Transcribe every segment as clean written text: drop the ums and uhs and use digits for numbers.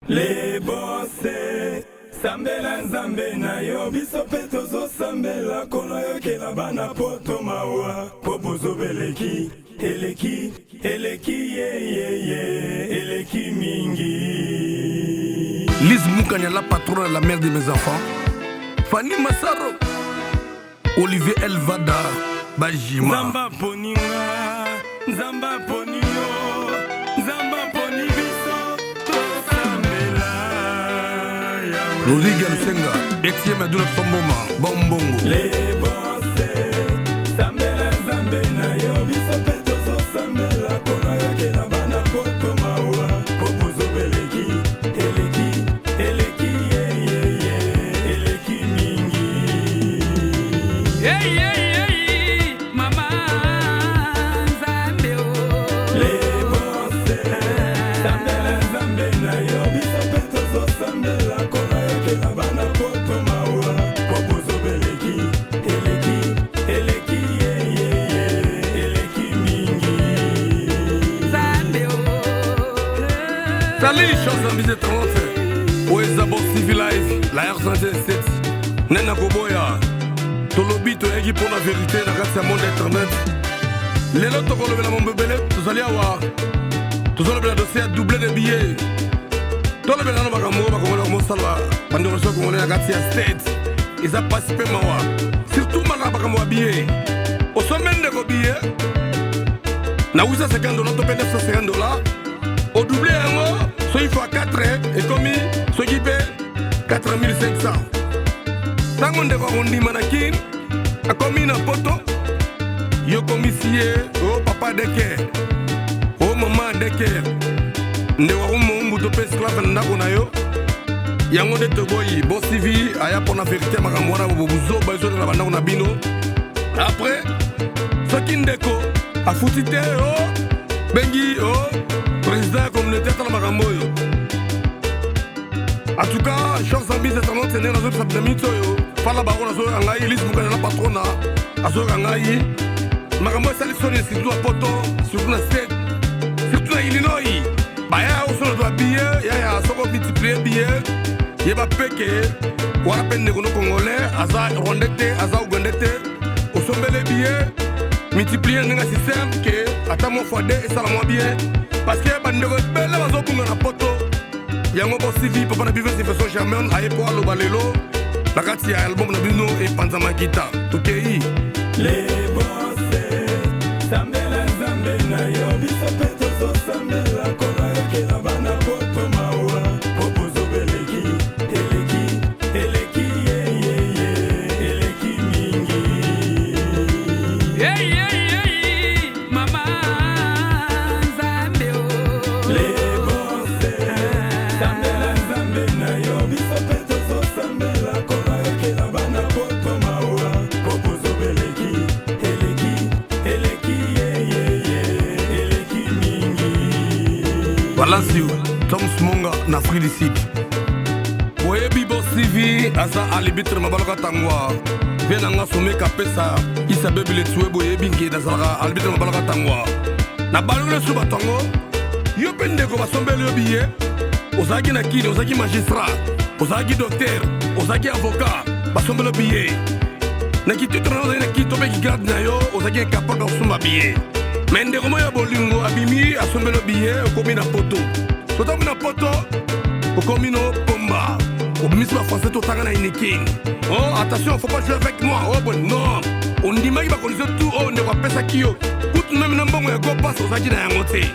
Le bosse sambela nzambe na yo biso mpe tozosambela kono yokela bana poto mawa po bozoba eleki eleki eleki yeyeye eleki mingi. Lise Mukanya, la patronne, la mère de mes enfants. Fanny Massaro, Olivier Elvada, Bajima. Nzambe aponi nga, Nzambe aponi yo, Nzambe aponi biso, tosambela Yahweh. Rodrigue Lusenga, Etienne Madula Tomboma, Bombongo. Le bosse, sambela Nzambe na yo, biso mpe tozosambela kono yokela bana poto mawa, po bozoba eleki, eleki, eleki, yeyeye, eleki mingi. Hey, hey, hey, mama Nzambe o. Le bosse, sambela Nzambe na yo, biso mpe tozosambela kono yokela bana poto mawa, po bozoba eleki, eleki, eleki, yeyeye, eleki mingi. Nzambe o. Salut, chers amis internautes. Oyo eza Boss TV Live, la R107. Nena Koboya. Tolobi toyaki mpo na verité na kati ya monde internet. Lelo tokolobela mombebele, tozali awa. Tozolobela dossier ya double de billets. Tolobela nano makambo oyo bakongoli bakomosala bandeko nyonso bakongoli na kati ya state. Eza pasi mpe mawa. Surtout maka makambo ya billet. Osombi ndeko billet na 850 $ to mpe 950 $, odouble yango soki fois 4, ekomi soki mpe 4500. Ntango ndeko akondima na Kine, akomi na poto, yo komisi ye o papa deke, o mama deke, ndeko akomombu to mpe esclave na ndako na yo. Yango nde toboyi. Boss TV aya mpona verité ya makambo wana bozoba ezolela bandako na bino. Après, soki ndeko afuti te, o bengi o président ya communauté atala makambo oyo. En tout cas, chers amis internautes, ndenge nazobisa na miniti oyo, fala bango nazoyoka ngai. Elise Mokanya na patrona azoyoka ngai. Makambo esali soni, surtout na poto, surtout na state, surtout na Illinois. Baya osona to babillet yaya, soko multiplie billet, yeba peke wana mpe ndeko no congolais aza rwandais te, aza ugandais te. Osombele billet, multiplie ndenge ya système ke ata mwa fois 2 esala mwa bien, parce que bandeko ebele bazobunga na poto. Yango Boss TV, papa na biso Sifeso Germain, aye po aloba lelo na kati ya album na bino epanzama kita tokei. Le bosse, sambela nzambe na yo, biso mpe tozosambela kono yokela bana poto mawa, po bozoba eleki, eleki, eleki, yeyeye, eleki mingi. Hey, hey, hey, mama Nzambe o. Le bosse, sambela nzambe na yo, biso mpe tozosambela kono yokela bana poto mawa, po bozoba eleki, eleki, eleki, yeyeye, eleki mingi. Balasio Toms Monga na Afrique du Sud. Boyebi Boss TV aza arbitre mabaloka tangwa mpe na nga someka apesa isa bebele tue. Boyebi nke nazalaka arbitre mabaloka tangwa na balolo so bato yango. Yo mpe ndeko basombeli yo billet, ozalaki na Kini, ozalaki magistrat, ozalaki docteur, ozalaki avocat, basombeli yo billet na kititre na ozalaki na kini to mpe kigrade na yo, ozalaki incapable ya kosomba billet. Me ndeko moko ya bolingo abimi, asombeli yo billet, okomi na poto. Sotango na poto, okomi no pomba, obimisi bafrançais totanga na Unikin. Oh, attention, faut pas jouer avec moi. Oh bon, non, ondimaki bacondition tout oyo ndeko apesaki yo. Kutu meme na mbongo ya gopas ozalaki na yango te.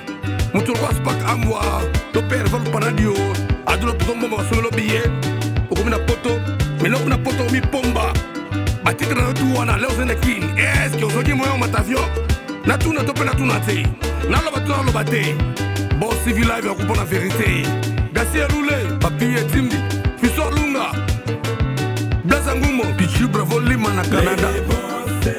Moto lokola Spak Ambwa to mpe Herval Panadio adula pozo mbongo, basomeli billet, okomi na poto. Maintenant okomi na poto, okomi pomba, batitre na yo tu wana. Leo ozali na Kini, eske ozwaki moyen omata avion? Natuna to mpe natuna te, naloba to naloba te? Boss TV Live ya kupona vérité. Gasi Elule, Papi Etimbi, Fiso Alunga, Blaza Ngumo, Pichu Bravo Lima na Canada. Le bosse,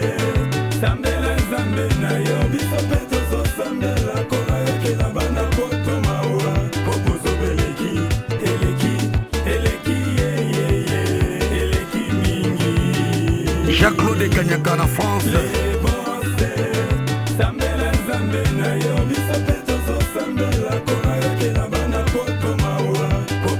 sambela nzambe na yo, biso mpe tozosambela kono yokela bana poto mawa, po bozoba eleki, eleki, eleki, yeyeye, eleki mingi. Jacques-Claude Kanyaka na France. Le bosse, sambela nzambe na yo, biso mpe tozosambela kono yokela bana poto mawa, po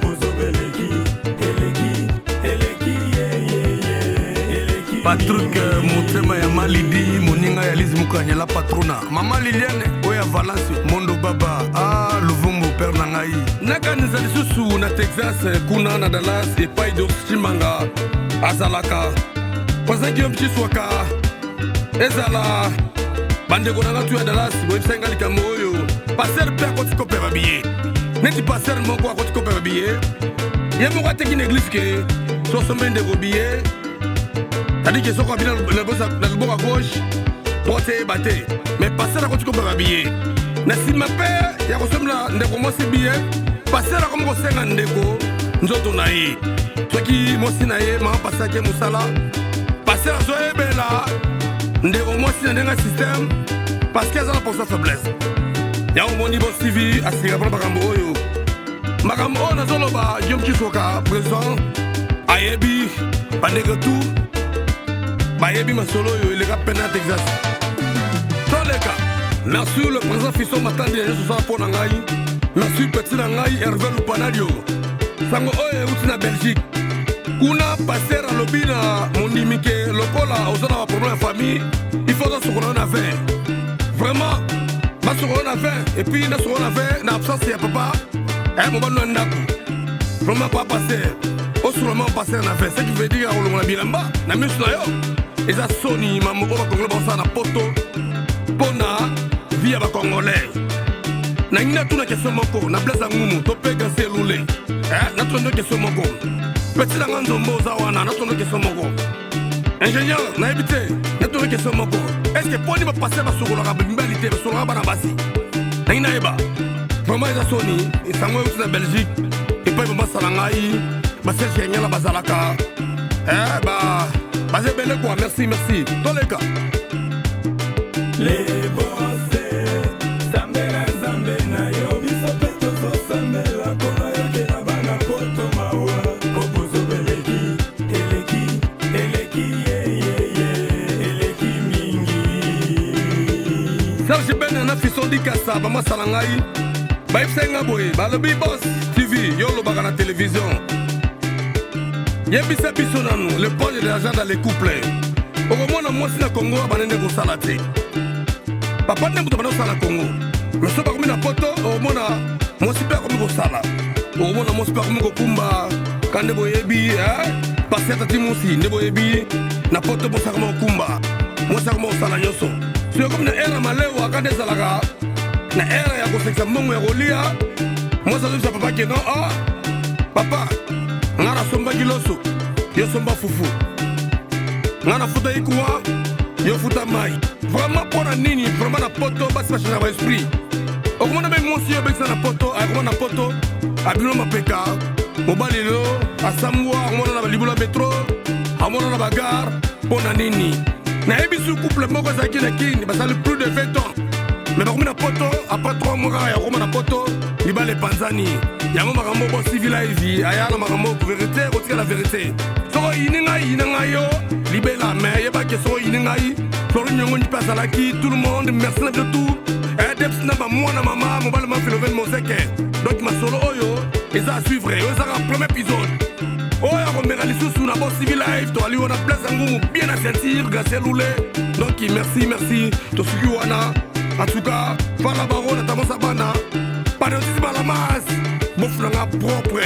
Patrick motema ya malidi moninga ya Lise Mukanya la patrona mama Liliane oyo ya Valence Mondo Baba ah Luvumbu père na ngai nakanisa lisusu na Texas kuna na Dallas epai Doris Chimanga azalaka président Guillaume Chiswaka ezala bandeko na nga tu ya Dallas boyebisaki nga likambo oyo pasteur mpe akoti kopema biye neti pasteur moko akoti kopema biye ye moko ateki na eglise ke sosombe ndeko biye tandis que soko abi na loboko ya gauche droite eyeba te mais pasteur akoti kopema biye na nsima mpe ya kosomela ndeko mwasi biye pasteur akomi kosenga ndeko nzoto na ye soki mwasi na ye mama pasteur ake mosala pasteur azoyebela ndeko mwasi na ndenge ya système parce que aza na posa faiblesse yango omoni bo stevie asika mpona makambo oyo makambo oyo nazoloba Guillaume Tshisoka président ayebi bandeko tu bayebi masolo oyo eleka pene na Texas toleka. Merci le président Fiston Matandi ya nyonso osala mpo na ngai. Merci petit na ngai Hervé Lupanadio sango oyo euti na Belgique kuna pasteur alobi na mondimi ke lokola oza na baproblème ya famille il faut ozosokola yo na vin vraiment basokola na vin et puis nasokola na vin na absence ya papa mobali na ndako vraiment papa pasteur osolama pasteur na vin ce qui veut dire akolongola bilamba na miso na yo eza soni mambo oyo bakongolais bakosala na poto mpo na vie ya bakongolais. Nangi natuna question moko na Blaise Ngumu to mpe Gracie Elule natuna ndo question moko petit nanga nzombo oza wana natuna question moko ingénieur nayebi te natuna question moko est ce que mponi bapasteur basokolaka mibali te basokolaka bana basi nangi nayeba vraiment eza soni esango euti na Belgique epai bamasala ngai baserge ya nyala bazalaka baza ebele quoi. Merci, merci, toleka. Les boss sambela nzambe na yo biso mpe tozosambela nkolo ayokela bana poto mawa po bozoba eleki eleki eleki yeyeye eleki mingi. Serge Bene na Fiston Dikasa bamasala ngai bayebisaki nga boye balobi Boss TV yo olobaka na télévision yebisa biso nanu le poids de l'argent dans les couples okomona mwasi na Kongo abanda nde kosala te papa nde moto abanda kosala na Kongo mais so bakomi na poto okomona mwasi mpe akomi kosala okomona mwasi mpe akomi kokumba ka nde boyebi pasi atati mosi nde boyebi na poto mwasi akoma kokumba mwasi akoma kosala nyonso soki ekomi na ere ya malewa ka nde ezalaka na ere ya kosekisa mbongo ya kolia mwasi azobisa papa ke non ah papa nga nasombaki loso yo somba fufu nga nafutaki courant yo futa mai vraiment mpo na nini vraiment na poto basi bachangeaka ba esprit okomona mpe mwasi oyo obekisa na poto akoma na poto abino mapeka mobali lelo asambwa akomona na balibula metro amona na bagare mpo na nini nayebi su couple moko ezalaki na Kini basali plus de 20 ans mais bakomi na poto après 3 mois kaka ya kokoma na poto libala epanzani yango makambo Boss TV live aya na makambo vérité kotikala vérité soko oyini ngai yina ngai yo libela mais yebaki soko oyini ngai Flori Nyongoni mpe azalaki tout le monde merci na bino tout Debs na bamwana mama mobali ma Philomène Moseke donc masolo oyo eza à suivre oyo ezaka premier épisode oyo akomeka lisusu na Boss TV live toali wana place ya ngumu bien na ceinture Gracie Lule donc merci merci tosuki wana en tout cas fala bango na tamosa bana patriotisme à la masse bofunanga propre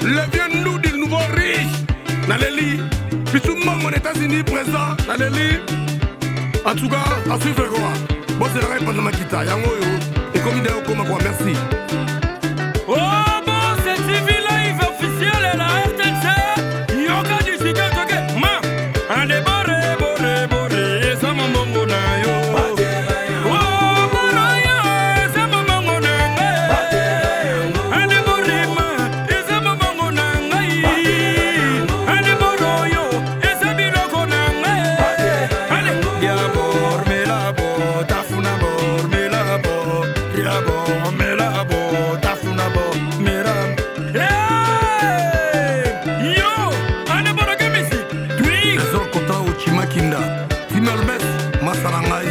le vieux Ndudi le nouveau riche naleli bisu mbongo na États-Unis présent naleli en tout cas à suivre quoi boselaka epanza makita yango oyo ekomi nde okoma quoi merci. Oh bon, c'est TV Live officiel et la RTC. Yoka digital toke ma. Ande bore bore bore eza mbongo na yo. Oh boro yo eza mbongo na ngai. Ande bore ma eza mbongo na ngai. Ande boro yo eza biloko na ngai. Ale diabor melabo tafuna bor melabo diabor melabo tafuna bor melabo. Hey! Yo! Ande boro kemisi. Twix! Trésor Kota Ochimakinda Timelbes masala ngai.